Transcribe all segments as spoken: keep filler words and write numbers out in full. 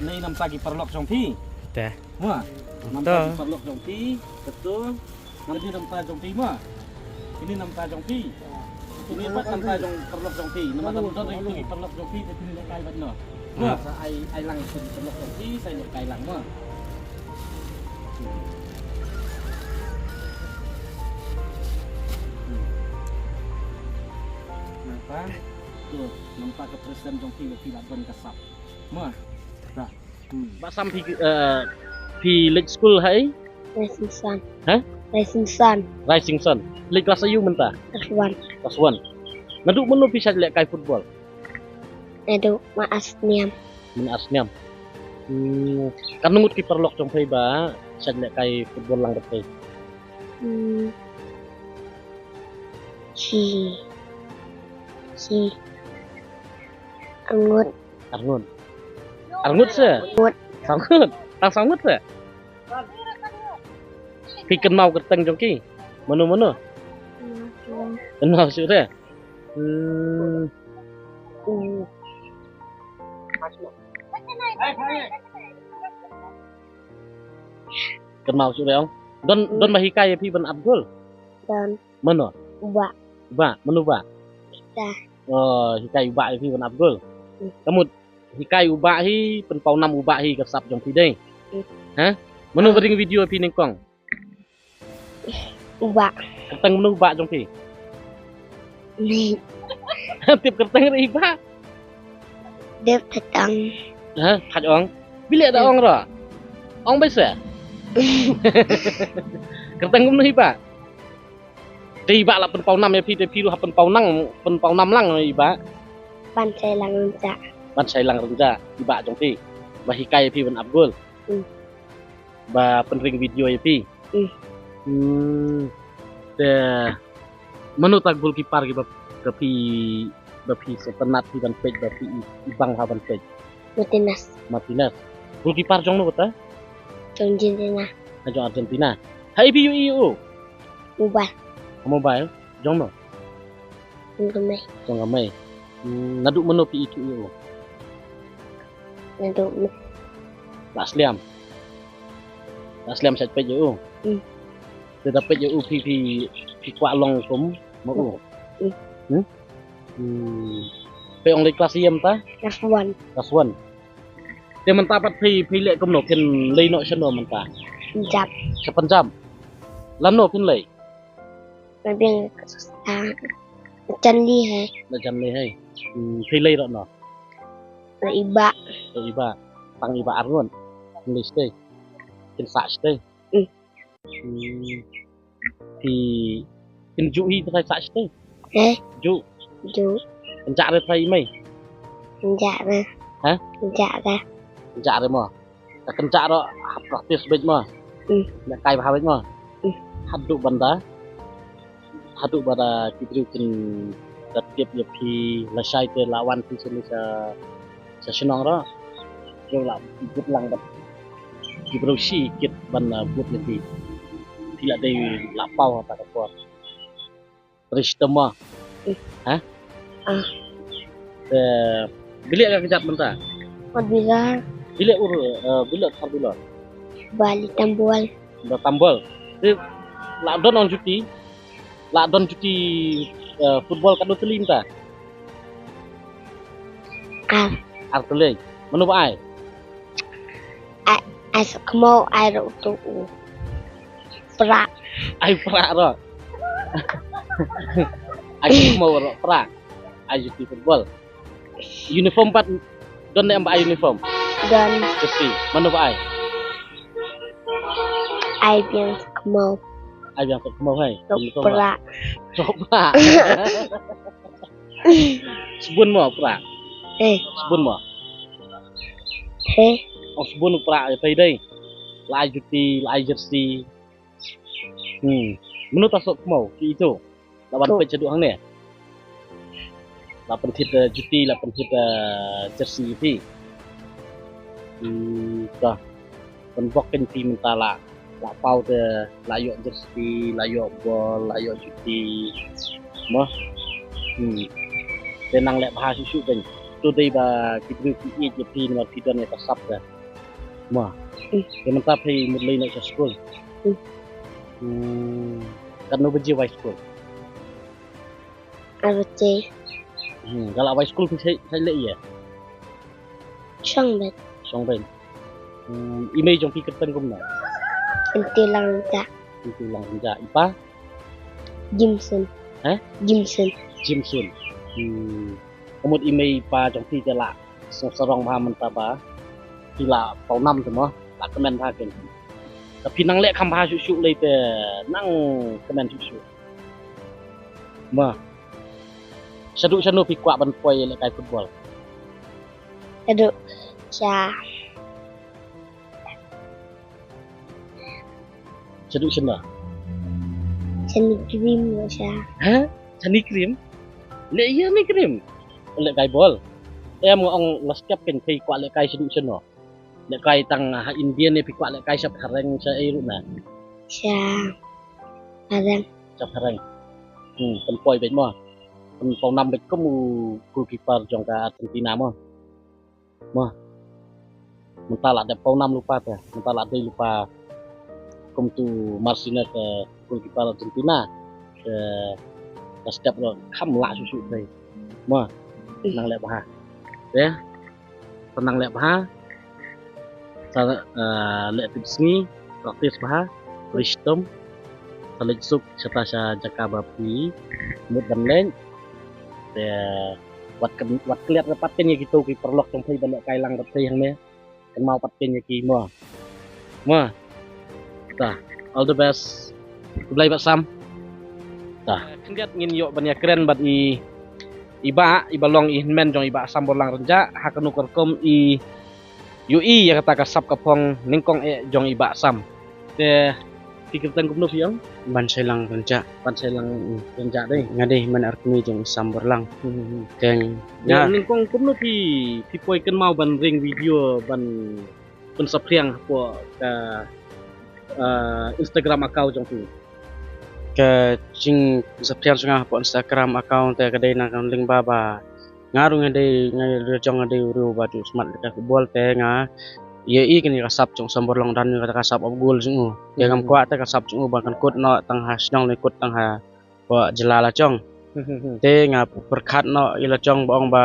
Lei namta ki paralok jong phi. Te. Mo. Namta ki paralok jong phi. Betul. Namta jong phi mo. Ini namta jong phi. Ini pat namta jong paralok jong phi. Namta don ri ki paralok jong phi te phi lehkai bad no. Mo. Sa ai ai lang ki paralok jong phi sa lehkai lang mo. Namta. Tu namta ka presiden jong phi phi la don ka sap. Mo. Ba sam phi, eh, phi leit skul ha i? Rising Sun. Ha? Rising Sun. Rising Sun. Leit klas aïu mynta? Klas one. Klas one. Naduh mynno phi shait lehkai football? Naduh ma ar snem. Mynno ar snem. Hmm, katno ngut ki paralok jong phi ba shait lehkai football lang bad phi? Hmm. Shi. Shi. Ar ngut. Ar ngut. Ar ngut se? Ngut. Saw ngut. Tang saw ngut se? Phi kynmaw kyrteng jong ki? Mano mano? Kynmaw shuh re? Hmm. Hmm. Kynmaw shuh re ong. Don don ba hikai ïa phi ban ap gol? Don. Mano? U Bah. U Bah, mano u Bah? Kita. Oh, hikai u Bah ïa phi ban ap gol. Hmm. Ka mut hikai u Bah hi, pynpaw nam u Bah hi ka sap jong phi dei. Hmm. Ha? Mano ba ring video ïa phi nyngkong? U Bah. Kyrteng mano u Bah jong phi? Ni. Tip kyrteng re i Bah? Dep Thait Ong. Ha? Thait Ong. Bileh da ong ra. Ong bai se. Kyrteng kumno hi Bah? Te i Bah la pynpaw nam ïa phi te phi ruh hap pynpaw nam, pynpaw nam lang i Bah. Ban Shai Lang Rynjah. Ban Shai Lang Rynjah i Bah jong phi. Ba hikai ïa phi ban ap gol. Hmm. Ba pynring video ïa phi. Hmm. Hmm. Te mano ta goalkeeper kiba ka phi ba phi sngewtynnat phi ban peit ba phi i, i bang ha ban peit? Martinez. Martinez. Goalkeeper jong no kata? Jong Argentina. Ha jong Argentina. Ha i phi ïohi ïa u? Mobile. Mobile. Jong no? Jong ka mei. Jong ka mei. Hmm, naduh mano phi ithuh ïa u? Naduh mei. La slem. La slem shait peit ïa u. Hmm. Te da peit ïa u phi phi phi kwah long kum ma u. Hmm. Hmm. Hmm. Phi ong leit klas ïa mynta? Klas one. Klas one. Te mynta pat phi phi leh kumno phin leit noh shano mynta? Punjab. Sha Punjab. Lano phin leit? Ba biang ka sustah. Jan li hai. Ba jan li hai. Hmm, phi leit rot no? Leit i Bah. Leit i Bah. Tang i Bah ar ngut. Leit shatei. Kin sah shatei. Hmm. Hmm. Phi kin ju hi trai sah shatei. Eh? Ju. Ju. Kynjah re trai i mei. Kynjah re. Ha? Kynjah re. Kynjah re mo. Ka kynjah ruh ha practice beit mo. Hmm. Lehkai bha beit mo. Hmm. Haduh ban da, haduh ban da ki briew kin da tip ïa phi lashai te la wan phi sha, sha shnong ruh. Ruh la bud lang bad ki briew shi kit ban, uh, bud ïa phi. Phi la dei la paw ha ta ka por. Trei shitom mo. Eh. Ha? Ah. Eh, bileh ka kjat mynta? Mat bileh. Bileh ur, eh, bileh thar bileh. Bali tambol. Ba tambol. Eh, la don ong juti. La don juti, eh, football katno tylli mynta? Ar. Ar tylli. Mano ba ai? Ai, ai sa kmo ai ro tu u. Pra. Ai pra ro. Ai sa kmo ro pra. Ai juti football. Uniform pat don ne em ba ai uniform? Don. Juti. Mano ba ai? Ai biang sa kmo. Ai biang sa kmo hai. Ro pra. Ro pra. Sbun mo pra. Eh. Sbun mo. He. Ong sbun pra ïa phi dei. La ai juti, la ai jersey. Hmm. Mano ta soh kmo ki itu. La wan peit shaduh hangne. La pynthit, eh, juti, la pynthit, eh, jersey ïa phi. Hmm, ta. Pynbok kein phi mynta la. La paw te la ïoh jersey, la ïoh bol, la ïoh juti. Mo. Hmm. Te nang leh bha shuh shuh kein. To dei ba ki briew ki ïeit ïa phi namar phi don ïa ka sap ka. Mo. Hmm. Te mynta phi mut leit noh sha skul. Hmm. Hmm. Katno baje wai skul? Ar baje. Hmm. Ka la wai skul phi sa, sa leit ïa? Shong bad. Shong bad. Hmm. I mei jong phi kyrteng kumno? Inti lang ja. Inti lang ja. I pa? Jimson. Hah? Jimson. Jimson. Hmm. Ka mut i mei i pa jong phi te la sngewsarong bha mynta ba phi la paw nam te mo, la kmen bha ken. Te phi nang leh kham bha shuh shuh lei te nang kmen shuh shuh. Mo. Shaduh shano phi kwah ban poi lehkai football? Shaduh sha Shaduh shano? Shani Krim lo sha. Ha? Shani Krim? Leh ïa ni Krim. Lehkai bol. Em nga ong la step ken phi kwah lehkai shaduh shano? Lehkai tang ha India ne phi kwah lehkai sha phareng sha ei ruh na? Sha phareng. Sha phareng. Hmm, pynpoi beit mo. Pynpaw nam beit kum u goalkeeper jong ka Argentina mo. Mo. Mynta la dep paw nam lypa te. Mynta la dei lypa kum tu Marcino ka goalkeeper Argentina. Te ka step ruh kham lah shuh shuh te. Mo. Nang leh bha. Te. Te nang leh bha. Sa, eh, leh tip sngi, practice bha. Ri shitom. Sa leit suk shata sha jaka ba phi mut ban leit. Te wat klet, wat klet pat ken ïa kito ki paralok jong phi ban lehkai lang bad phi hangne. Kynmaw pat ken ïa ki mo. Mo. Ta, all the best. Khublei Bah Sam. Ta. Khyndiat ngin ïoh ban ïakren bad i, i bah, i ba long i hynmen jong i Bah Sam Borlang Rynjah, ha kano ka rukom i ïohi ïa kata ka sap ka phong nyngkong eh jong i Bah Sam. Te phi kyrteng kumno phi ong? Ban Sailang Rynjah. Ban Sailang Rynjah dei. Nga dei hynmen ar kmie jong i Sam Borlang. Hmm, hmm, hmm. Te nga nyngkong kumno phi, phi poi kynmaw ban ring video ban pynsaphriang hapoh ka, eh, Instagram account jong phi? Ka jingpynsaphriang jong nga hapoh Instagram account te ka dei na ka lyngba ba nga ruh nga dei, nga ruh jong nga dei u briew ba ju smat lehkai football te nga ïohi kane ka sap jong Sam Borlang don kata ka sap ap goal jong u. Te ngam kwah te ka sap jong u ba kan kut noh tang ha shnong ne kut tang ha pdeng jylla la jong. Hmm, hmm, hmm. Te nga pyrkhat noh ïa la jong ba ong ba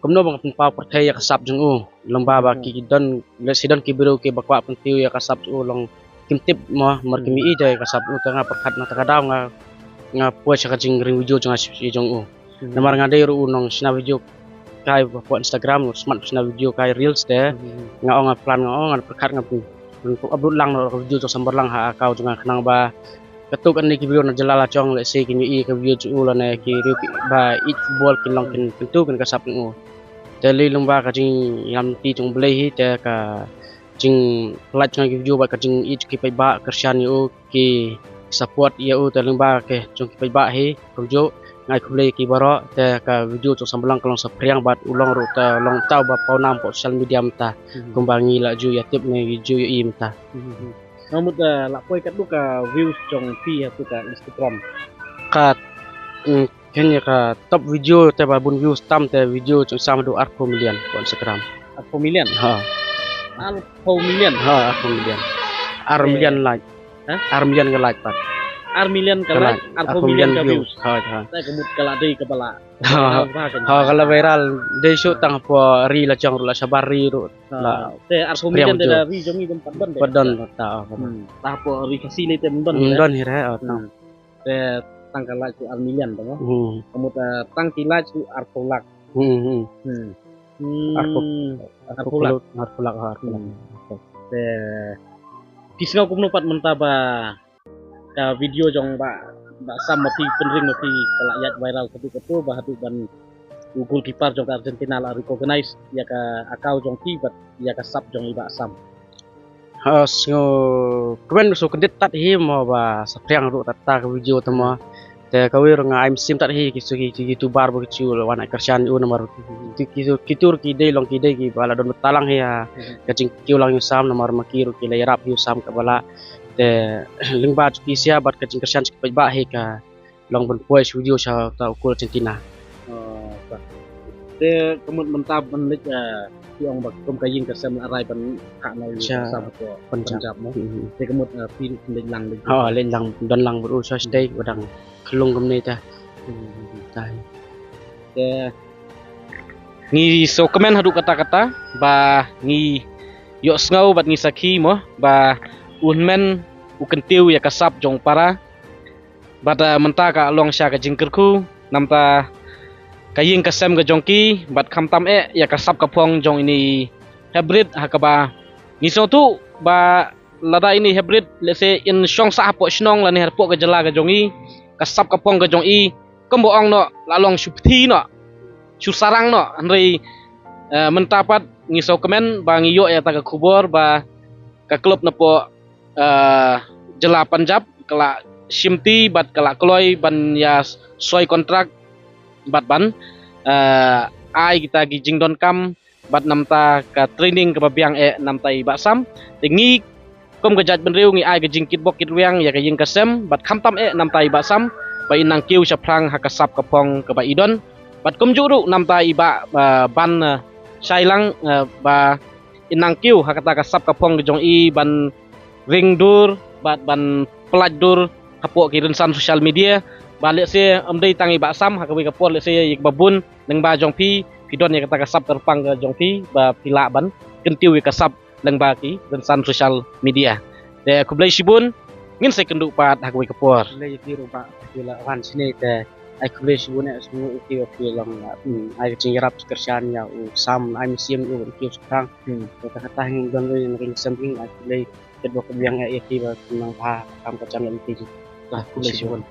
kumno ba nga pynpaw pyrthei ïa ka sap jong u. Lyngba ba ki don, lehse don ki briew kiba kwah pyntiew ïa ka sap jong u long kim tip mo, mar kim ïohi ïa ka sap jong u, te nga pyrkhat na kata ka daw nga, nga poi sha ka jingring video jong nga sha jong u. Hmm. Namar nga dei ruh u nongshna video kai hapoh Instagram, u smat shna video kai reels te. Hmm. Nga ong nga plan nga ong nga pyrkhat nga pyn, pyn upload lang noh ka video jong Sam Borlang ha account jong nga khnang ba katto katne ki briew na jylla la jong lehse kin ïohi ka video jong u lane ki briew kiba ïeit football kin long kin kyntu kin ka sap jong u. Te lei lyngba ka jingïalam lynti jong U Blei hi te ka jingpyllait jong ki video bad ka jingïeit jong ki paidbah kyrshan ïa u ki support ïa u te lyngba ka jong ki paidbah hi kumjuh. Nga ai khublei ki baroh te ka video jong Sam Borlang ka long saphriang bad u long ruh te long uta uba paw nam hapoh social media mynta. Hmm. Kumba ngi la ju ïa tip ne ngi ju ïohi mynta. Hmm. Nga mut, eh, la poi katno ka views jong phi ha tu ka Instagram? Ka, mm, kane ka top video te ba bun views tam te video jong Sam haduh arphew million hapoh Instagram. Arphew million? Ha. Arphew million? Ha, arphew million. Ar million like. Ha? Ar million ka like pat. Ar million ka like, arphew million ka views. Ha, ha. Te ka mut ka la dei kaba la Ha, ha. Ha, ka la viral dei shuh tang hapoh ri la jong ruh la shabar ri ruh. Ha. La te arphew million te da ri jong ngi pat don. Pat don ta. Hmm. Ta hapoh ri Khasi ne te don. Hmm, don hi re, oh, tang. Hmm. Te tang ka like shuh ar million tang. Hmm. Ka mut, eh, tang ki like shuh arphew lak. Hmm, hmm. Hmm. Arphew, arphew lak. Arphew lak, ha, arphew lak. Hmm. Te phi sngew kumno pat mynta ba ka video jong Bah, Bah Sam ma phi pynring ma phi ka la ïaid viral katto katto ba haduh ban u goalkeeper jong ka Argentina la recognize ïa ka account jong phi bad ïa ka sap jong i Bah Sam. Ha, sngewkmen sngewkyndit tat hi mo ba saphriang ruh tat ta ka video te mo. Te kawei ruh nga ai mynsiem tat hi ki, ki, ki YouTuber ba ki ju wan ai kyrshan ïa u namar ki, ki, ki tur ki dei long ki dei kiba la don bynta lang hi ha ka jingkiew lang ïa u Sam namar ma ki ruh ki la ïarap ïa u Sam kaba lah. Te lyngba jong ki sha bad ka jingkyrshan jong ki paidbah hi ka long ban poi sha video sha uta u kul Argentina. Oh, ka. Te ka mut mynta ban leit, eh, phi ong ba kum ka ïing ka sem la rai ban kha na ïing ka sem hapoh Punjab mo. Te ka mut, eh, phi leit lang leit. Ha, leit lang, don lang bad u sha shatei, ba dang khlung kumne ta. Te ngi sngewkmen haduh katta katta ba ngi ïohsngew bad ngi sakhi mo ba u hynmen u kyntiew ïa ka sap jong para. Bad, eh, mynta ka long sha ka jingkyrkhu namta ka ïing ka sem ka jong ki bad khamtam eh ïa ka sap ka phong jong ini hybrid ha kaba ngi sngewthuh ba lada ini hybrid lehse in shong sah hapoh shnong lane hapoh ka jylla ka jong i, ka sap ka phong ka jong i kumba ong noh la long shu pthi noh, shu sarang noh. Hynrei, eh, mynta pat ngi sngewkmen ba ngi ïoh ïa ta ka khubor ba ka klub napoh, eh, jylla Punjab ka la shimti bad ka la kloi ban ïa soi kontrak bad ban, eh, ai kita ki jingdonkam bad namta ka training kaba biang eh namta i Bah Sam. Te ngi kum ka jaitbynriew ngi ai ka jingkitbok kitrwiang ïa ka ïing ka sem bad khamtam eh namta i Bah Sam ba in nang kiew shaphrang ha ka sap ka phong kaba i don. Bad kumjuh ruh namta i Bah, eh, Ban, eh, Shailang, eh, ba in nang kiew ha kata ka sap ka phong ka jong i ban ring dur bad ban pyllait dur hapoh ki rynsan social media. Ba lehse ym dei tang i Bah Sam, ha kawei ka por lehse ïa kiba bun lyngba jong phi, phi don ïa kata ka sap kyrpang ka jong phi ba phi lah ban kyntiew ïa ka sap lyngba ki rynsan social media. Te khublei shibun, ngin sa ïakynduh pat ha kawei ka por. Khublei ïa phi ruh Bah, phi la wan shane te ai khublei shibun eh, sngewbha ïa phi ba phi long, hmm, ai ka jingïarap kyrshan ïa u Sam, ai mynsiem ïa u ban kiew shaphrang. Hmm. Te kata kata ngin don ruh ïa ka ïing ka sem, ai khublei katba ka biang eh ïa phi ba phi nang bha kam ka jam ïa phi. Khublei shibun.